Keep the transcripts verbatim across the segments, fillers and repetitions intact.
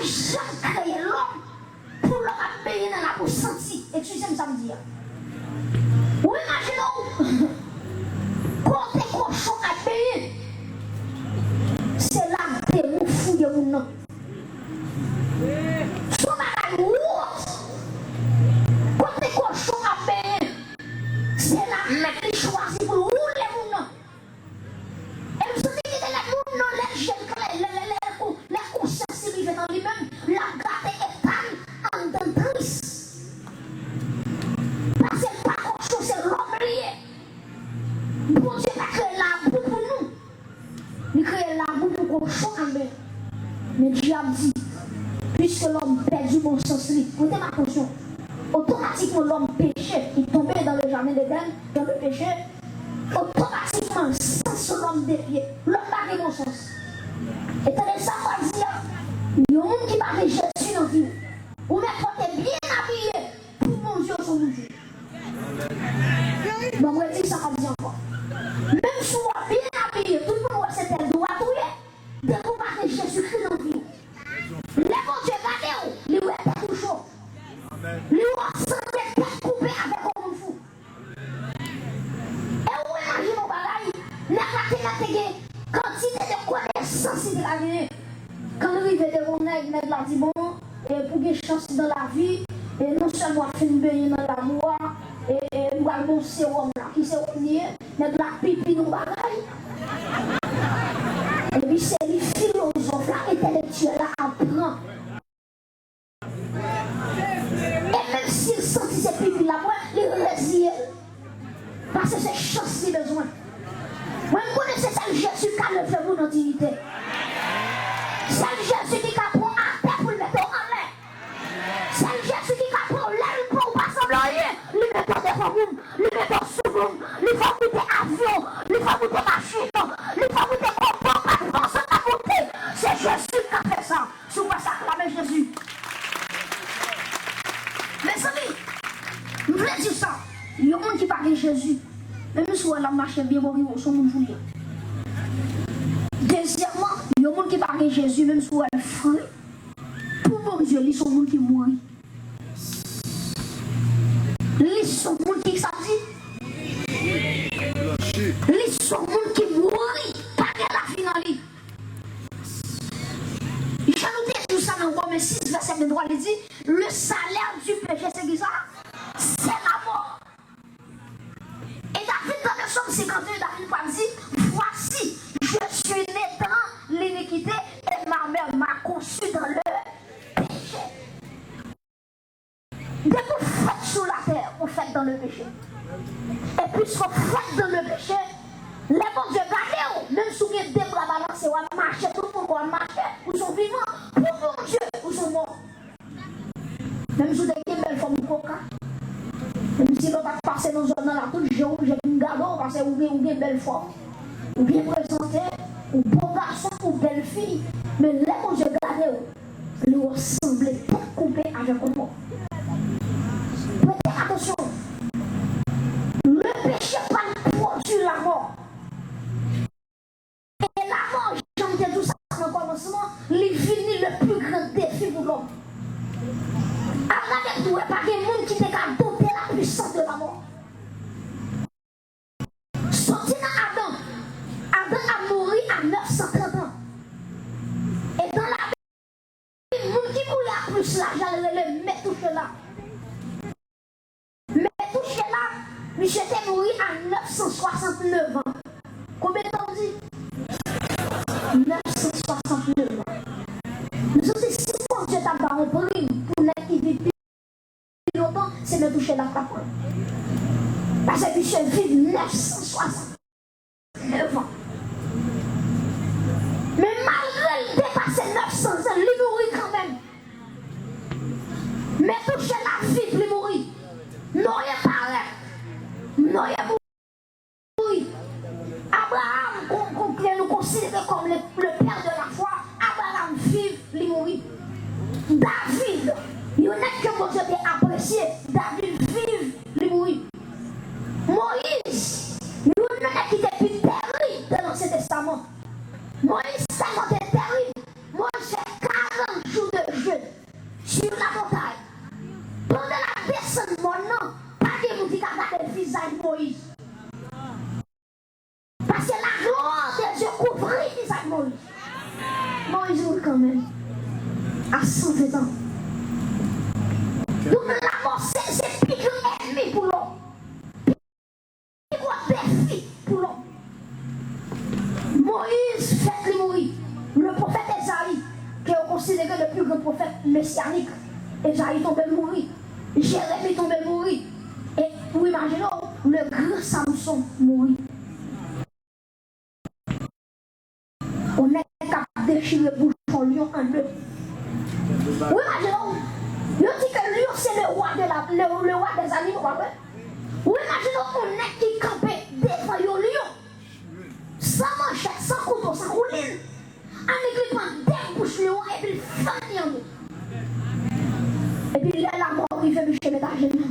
janm kreye lòm pou lòm ap benyen nan labou santi. Eskize m sa m di a. Ou imajine w kote kochon ap benyen. Se la demon fouye moun nan. Se yon bagay wont. Kote kochon ap benyen, se la mèt li chwazi pou l woule moun nan. E m santi ki te lè moun nan, lè l jèn, lè, lè, lè, lè, lè konsyans li rive nan li menm, l ap gade eta l anndan tris. Paske l pa kochon, se lòm li ye. Bondye pa kreye labou pou nou. Li kreye labou pou kochon al benyen. Men dyab di, puisque l'homme perdit bon sens li, prete m atansyon, otomatikman lòm peche, il tombe dans le jardin d'Éden, dans le péché, otomatikman sans lòm devye, lòm pa gen bon sans. E tande sa m pral di a, yon moun ki pa gen Jezi nan vi w, ou mèt pote byen abiye, pou Bondye ou se yon moun jij. Bon, mwen di sa, m ap di ankò. Menm si w ap byen abiye, tout moun wè se tèt dwat ou ye, depi w pa gen Jezikri nan vi w. Lè Bondye gade w, li wè tèt ou cho. Li wè w sanble tèt koupe avèk yon moun fou. E ou imajine yon bagay, nèg la te mèt te gen kantite de konesans li te ka genyen. Kan l rive devan nèg, nèg la di, bon, e pou gen chans nan lavi, e non sèlman w ap fin benyen nan labou a, e, e m pral ba w sewòm la. Ki sewòm li ye? Nèg la pipi nan bagay. Epi se li filozòf la, entèlektyèl la ap pran. E menm si l santi se pipi l ap wè, li reziye l. Paske se chans li bezwen. Mwen, m konnen se sèl Jezi k ka leve moun an diyite. Sèl Jezi ki ka pran atè pou l mete w anlè. Sèl Jezi ki ka pran w lè l pran w pa sanble anyen. Li mete w devan moun, li mete w sou moun, li fè w moute avyon, li fè w moute machin, li fè w moute konpò, pa t panse w t ap moute. Se Jezi k ka fè sa. Si w kwè sa, aklame Jezi. Mezanmi, m vle di sa. Yon moun ki pa gen Jezi, menm si w wè l ap mache byen bon, se yon moun fou li ye. Dezyèmman, yon moun ki pa gen Jezi, menm si w wè l fre, pou Bondye, li se yon moun ki mouri. Li se yon moun ki, sa di? Li se yon moun ki mouri, pa gen lavi nan li. Jan nou te di sa nan Women sis, vèsè venntwa, li di, le salaire du péché, se ki sa? Se la mort. E David, dans le psaume cinquante et un, David pral di, voici, je suis né dans l'iniquité et ma mère m'a conçu dans le péché. Depi w fèt sou latè, ou fèt dans le péché. E puisque w fèt dans le péché, lè Bondye gade w, menm si w gen de bra balanse, w ap mache, tout moun wè w ap mache, ou se yon vivan, pou Bondye, ou se yon mò. Menm si w te gen bèl fòm ou koka, menm si lòt ap pase nan zòn nan la, tout je w, je vin gade w, paske ou gen, ou gen bèl fòm, ou byen prezante, ou bon gason, ou bèl fi, men lè Bondye gade w, li wè w sanble tèt koupe avèk yon mò. Prete atansyon. Le péché pral pwodui lamò. E lamò, jan m te di w sa nan kòmansman, li vini le plus grand défi pou lòm. Al gade pou w wè, pa gen moun ki te ka doute la puissance de la mort. Soti nan Adan. Adan ap mouri a nèf san trant an. E dan la Bib, moun ki mouri a plis laj la rele Metouchela. Metouchela, misye te mouri a nèf san swasantnèf an. Konbyen tan w di? Nèf san swasantnèf an. Nou santi si Bondye ta ba yon prim pou nèg ki viv pi lontan, se Metouchela k t ap pran. Paske misye viv nèf san swasantnèf an. Men malgre l depase nèf san zan, li mouri kanmenm. Metouchela viv, li mouri. Noye parèt. Noye mouri. Abraham, kon, kon, ke nou konsidere kòm le, le père de la foi, Abraham viv, li mouri. David, yon nèg ke Bondye te apresye, David viv, li mouri. Moyiz, youn nan nèg ki te pi terib de Ansyen Testaman. Moyiz tèlman te terib, Moyiz fè karant jou de tonbe mouri. Jeremi tonbe mouri. E ou imajine w, le gran Samson mouri. Yon nèg k ap dechire bouch yon lyon an de. Ou imajine w, yo di ke lyon se le wa de la, le, le wa dèzanimo, pa vre? Ou imajine w, yon nèg ki kanpe devan yon lyon, san manchèt, san kouto, san koulin. Annik li pran de bouch lyon an epi l fann li an de. Epi lè lamò rive, misye met ajenou.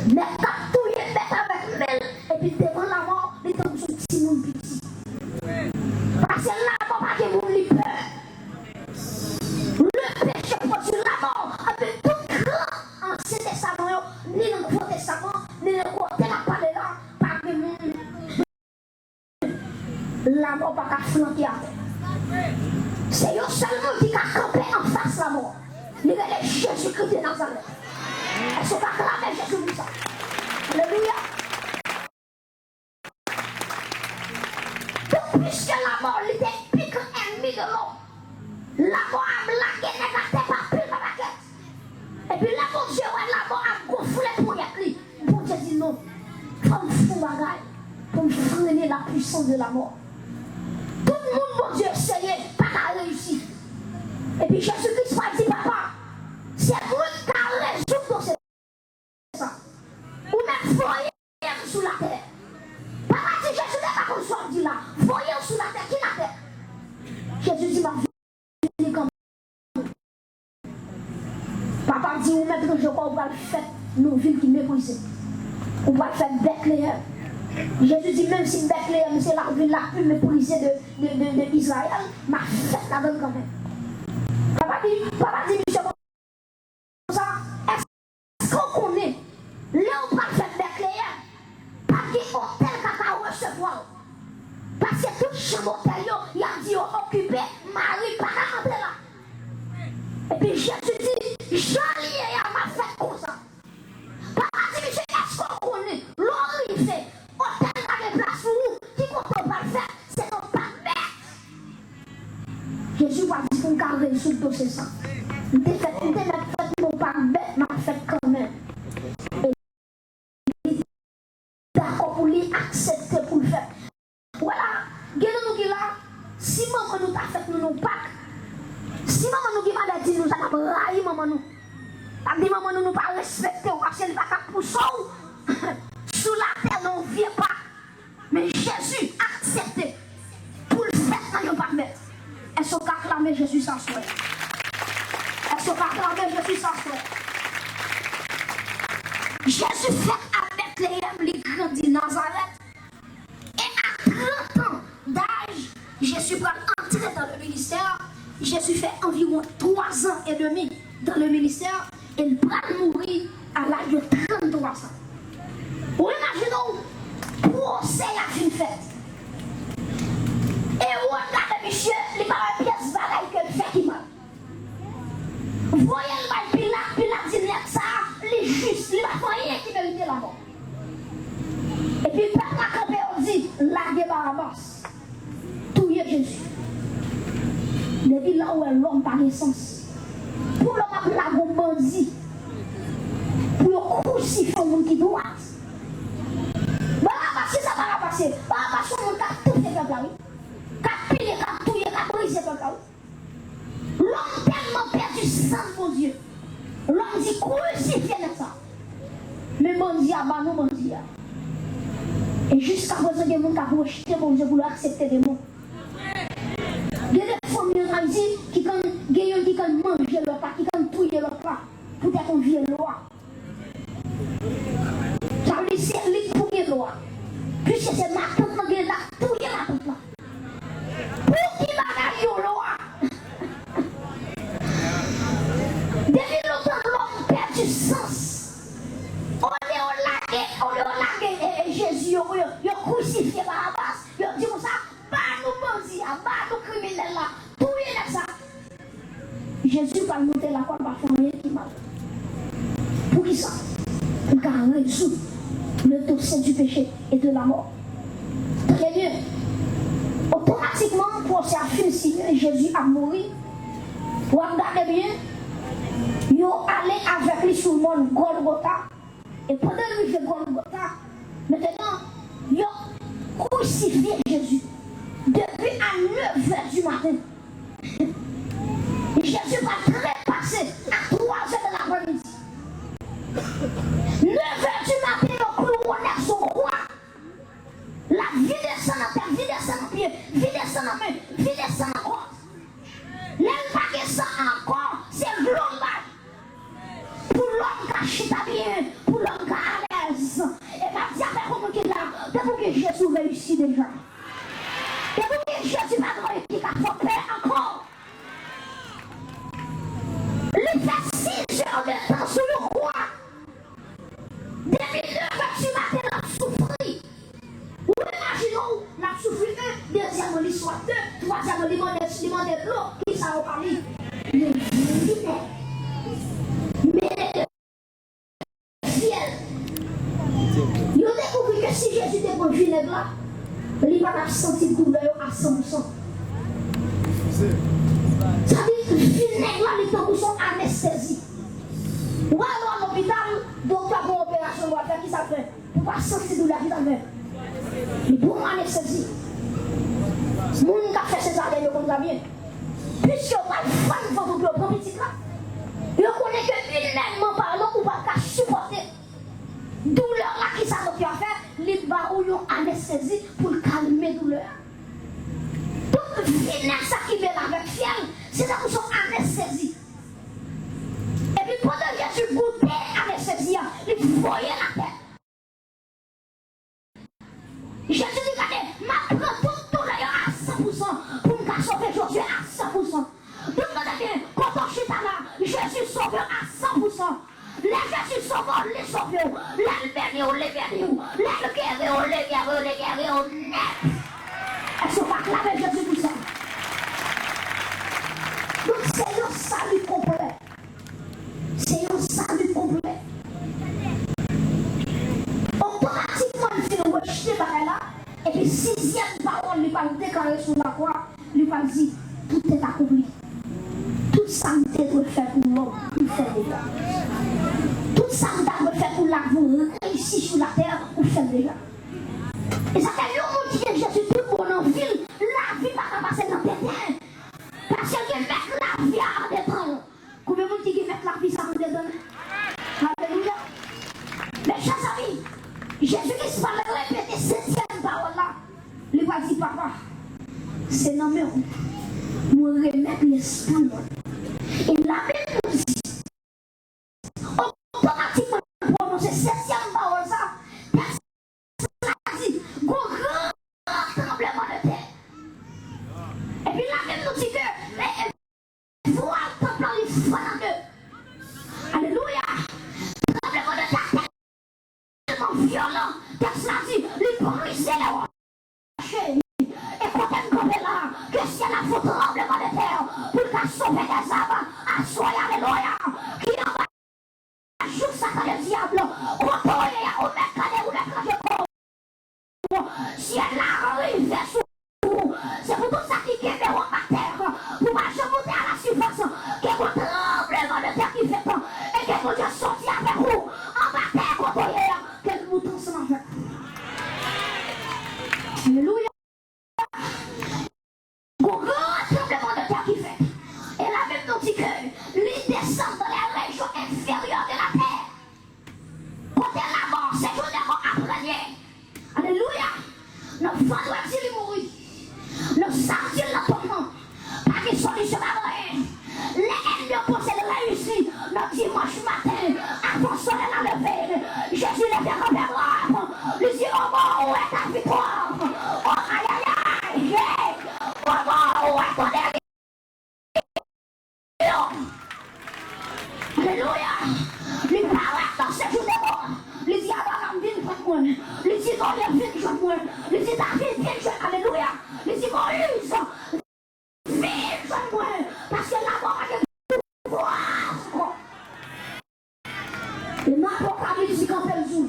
Nèg k ap touye bèt avèk men l, epi devan lamò, li tankou se yon timoun piti. Paske lamò pa gen moun li pè. Le péché produit la mort. Anpil tout gran Ansyen Testaman yo, ni nan Nouvo Testaman, ni nan kote n ap pale la, pa gen moun lamò pa ka flanke atè. Se yon sèl moun ki ka kanpe anfas lamò. Li rele Jezikri de Nazarèt. Èske w ka aklame Jezi pou sa? Alelouya! Donk, piske lamò, li te pi gran ènmi de lòm, lamò ap lage nèg atè pa pil pa pakèt. Epi lè Bondye wè lamò ap gonfle ponyèt li, Bondye di, "Non, fò m fè yon bagay pou m frennen la puissance de la mort." Tout moun Bondye eseye pa ka reyisi. Epi Jezi Kris pral di, "Papa, se mwen k ka rezoud dosye sa. Ou mèt voye m sou latè." Papa di, "Jezi, m pa konn sa w ap di la. Voye w sou latè, ki latè?" Jezi di, "M ap vini kanmenm." Papa di, "Ou mèt ranje kò w, ou pral fèt nan yon vil ki meprize. Ou pral fèt Bètleyèm." Jezi di, "Menm si Bètleyèm se lavil la pi meprize de, de, de, de Izrayèl, m ap fèt ladan l kanmenm." Papa di, papa di, "Misye, konsa, èske w konnen, lè w pral fèt Bètleyèm, p ap gen otèl k ap ka resevwa w? Paske tout chanm otèl yo, y ap di yo okipe, mari pa ka antre la." Epi Jezi di, "Jan l ye a, m ap fèt konsa." Papa di misye, "Èske w konnen, lè w rive, otèl pa gen plas pou ou, ki kote w pral fèt, se nan pak bèt." Jezi pral di pou m ka rezoud dosye sa. M te fèt, m te mèt fèt nan pak bèt, m ap fèt kanmenm. E li dakò pou li aksepte pou l fèt. Wè la, gen nan nou ki la, si manman nou ta fèt nou nan pak, si manman nou gen maladi, nou ta t ap rayi manman nou. T ap di manman nou, "Nou pa respekte w, paske li pa ka pouse w sou latè nan yon vye pak." Men Jezi aksepte pou l fèt nan yon pak bèt. Èske w ka aklame Jezi sa swè? Èske w ka aklame Jezi sa swè? Jezi fèt a Bètleyèm, li grandi Nazarèt. Et à trente ans d'âge, Jésus pral antre dans le ministère. Jésus fè anviwon twa zan edmi dans le ministère et l pral mouri à l'âge de tranntrwa zan. Ou imajine w, pwosè a fin fèt. Ewòd gade misye, li pa wè pyès bagay ke l fè ki mal. Voye l bay Pilat, Pilat di nèg sa a, li jis, li pa fè anyen ki merite lamò. Epi pèp la kanpe, yo di, "Lage Barabas, touye Jezi." Depi la ou wè lòm pa gen sans. Pou lòm ap lage yon bandi, pou yo krisifye yon moun ki dwat. Barabas, kisa Barabas ye? Barabas se yon moun k ap toufe pèp la, wi. K ap pile, k ap touye, k ap brize pèp la, wi. Lòm tèlman pèdi sans Bondye. Lòm di, "Krisifye nèg sa." Men bandi a, ba nou bandi a. E jiskaprezan, gen moun k ap rejte Bondye pou yo aksepte demon. Gen de fanmi an Ayiti ki konn, gen youn ki konn manje lòt la, ki konn touye lòt la, poutèt yon vye lwa. Sa vle di se li k pou gen lwa. Piske se matant lan gen, l ap touye matant lan. Pou ki bagay yon lwa? Depi lontan lòm pèdi sans. Olye yo lage, olye yo lage, e, e, Jezi, yo, yo, yo krisifye Barabas, yo di konsa, "Ba nou bandi a, ba nou kriminèl la, touye nèg sa." Jezi pral monte lakòl, pa fè anyen ki mal. Poukisa? Pou l ka rezoud le dosye du péché et de la mort. Tande byen. Otomatikman, pwosè a fin siyen, Jezi ap mouri. W ap gade byen. zòn Gòlgota. E pandan l rive Gòlgota, mentnan, yo krisifye Jezi. Depi a nèf è di maten, Jezi pral trepase a twa è de lapremidi. Nèf è di maten, yo kouwonnen l sou kwa. L ap vide san nan tèt, vide san nan pye, vide san nan men, vide san nan kò. Lè l pa gen san ankò, se dlo l bay. Pou lòm ka chita byen, pou lòm ka alèz. E m ap di avèk yon moun ki la, depi w gen Jezi, w reyisi deja. Depi w gen Jezi, pa gen anyen ki ka fè w pè ankò. Li fè sis è de tan sou yon kwa. Depi nèf è di maten, l ap soufri. Ou imajine w, l ap soufri en, dezyèm li swaf de, twazyèm li mande, li mande dlo, kisa yo ba li? Yon vinèg. Men de fyèl. Yo dekouvri ke si Jezi te pran vinèg la, li pa t ap santi doulè yo a san pou san. Sa di, vinèg la, li tankou son anestezi. Ou al nan lopital, doktè pran operasyon, w ap fè, kisa l fè? Ou pa santi doulè ki t ap fè. Li pran anestezi. Moun k ap fè sezaryèn yo konn sa byen. Piske yo pral fann vant ou pou yo pran pitit la, yo konnen ke imènman palan ou p ap ka sipòte doulè la. Kisa doktè a fè? Li ba ou yon anestezi pou l kalme doulè a. Tout vinèg sa ki mele avèk fyèl, se tankou se yon anestezi. Epi pandan Jezi goute anestezi a, li voye l atè. Jezi di, gade, m ap pran tout doulè yo a san pou san pou m ka sove Jozye a san pou san. Tout moun tande, kote w chita la, Jezi sove w a san pou san. Lè Jezi sove w, li sove w. Lè l beni w, li beni w. Lè l geri w, li geri w, li geri w nèt. Èske w pa aklame Jezi pou sa? Donk, se yon sali konplè. Se yon sali konplè. Otomatikman, l fin rejte bagay la, epi sizyèm pawòl li pral deklare sou lakwa, li pral di, tout est accompli. Tout sa m te dwe fè pou lòm, ou fè l deja. Tout sa m ta dwe fè pou lavi w reyisi sou latè, ou fè l deja. E sa fè yon moun ki gen Jezi tout bon nan vi l, lavi pa ka pase nan tenten. Paske l gen mèt lavi a andedan l. Konbyen moun ki gen mèt lavi sa andedan l? Alelouya! Men chè zanmi, Jezi Kris pral repete setyèm pawòl la. Li pral di, papa, se nan men w mwen remèt lespri mwen. E Labib nou di, otomatikman l pwononse setyèm pawòl sa, tèks la di, gon gran tranblemanntè. Epi Labib nou di ke, e, e, vwal tanp lan li fann an de. Alelouya! Tranblemanntè a tèlman vyolan, tèks la di, li brize lè wòch. E kote m kanpe la, ke syèl la fè yon tranblemanntè pou l ka sove dèzab aswè a, alelouya, ki anba jouk Satan Ledyab, kote w ye a, ou mèt kale, ou mèt ranje kò w. Syèl la rive sou ou. Se pou tout sa ki kenbe w anba tè, pou w pa janm moute alasifas, ke gon tranblemanntè ki fèt, e ke Bondye soti avèk ou anba tè kote w ye a, ke l moute ansanm avèk ou. Alelouya! Gon gran tranblemanntè ki fèt. E Labib nou di ke li desann dans les régions inférieures de la terre. Kote lamò, séjour des morts ap règne. Alelouya! Nan vandredi li mouri. Nan samdi l nan tonm nan. Pa gen solisyon, pa gen anyen. Lè ènmi yo panse l reyisi, nan dimanch maten, avan solèy la leve, Jezi leve kanpe brap. Li di, au mort, où est ta victoire? Oh, ayayay! Au mort, où est ton guérison? Alelouya! Li parèt nan séjour des morts. Li di, Abraram, vin jwenn mwen. Li di, Nòye, vin jwenn mwen. Li di, David, vin jwenn, alelouya. Li di, Moyiz, vin jwenn mwen, paske lamò pa gen pouvwa ankò. E nan Apokalips li kanpe l di w,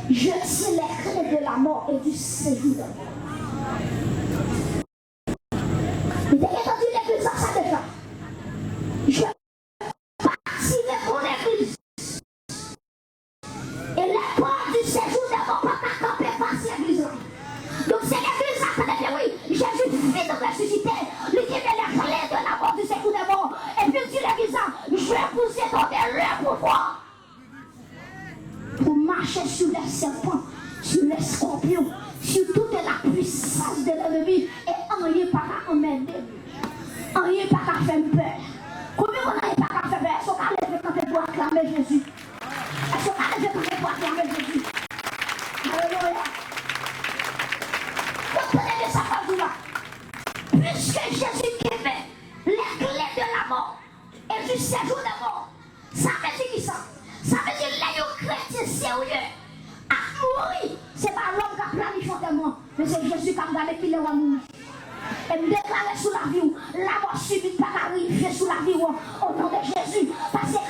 je tiens les clés de la mort et du séjour des morts. Li te gentan di legliz la sa deja. Je bâtirai mon église. serpents, sur les scorpions, sur toute la puissance de l'ennemi, et anyen pa ka anmède m. Anyen pa ka fè m pè. Konbyen moun anyen pa ka fè pè? Èske w ka leve kanpe pou aklame Jezi? Èske w ka leve kanpe pou aklame Jezi? Alelouya! Yo tande de sa pa di la. Puisque Jésus kenbe les clés de la mort et du séjour des morts, sa vle di kisa? Sa vle di lè yon kretyen serye ap mouri, se pa lòm k ap planifye antèman, men se Jezi k ap gade kilè w a mouri. E m deklare sou lavi w, lamò sibit pa ka rive sou lavi w, o non de Jezi, paske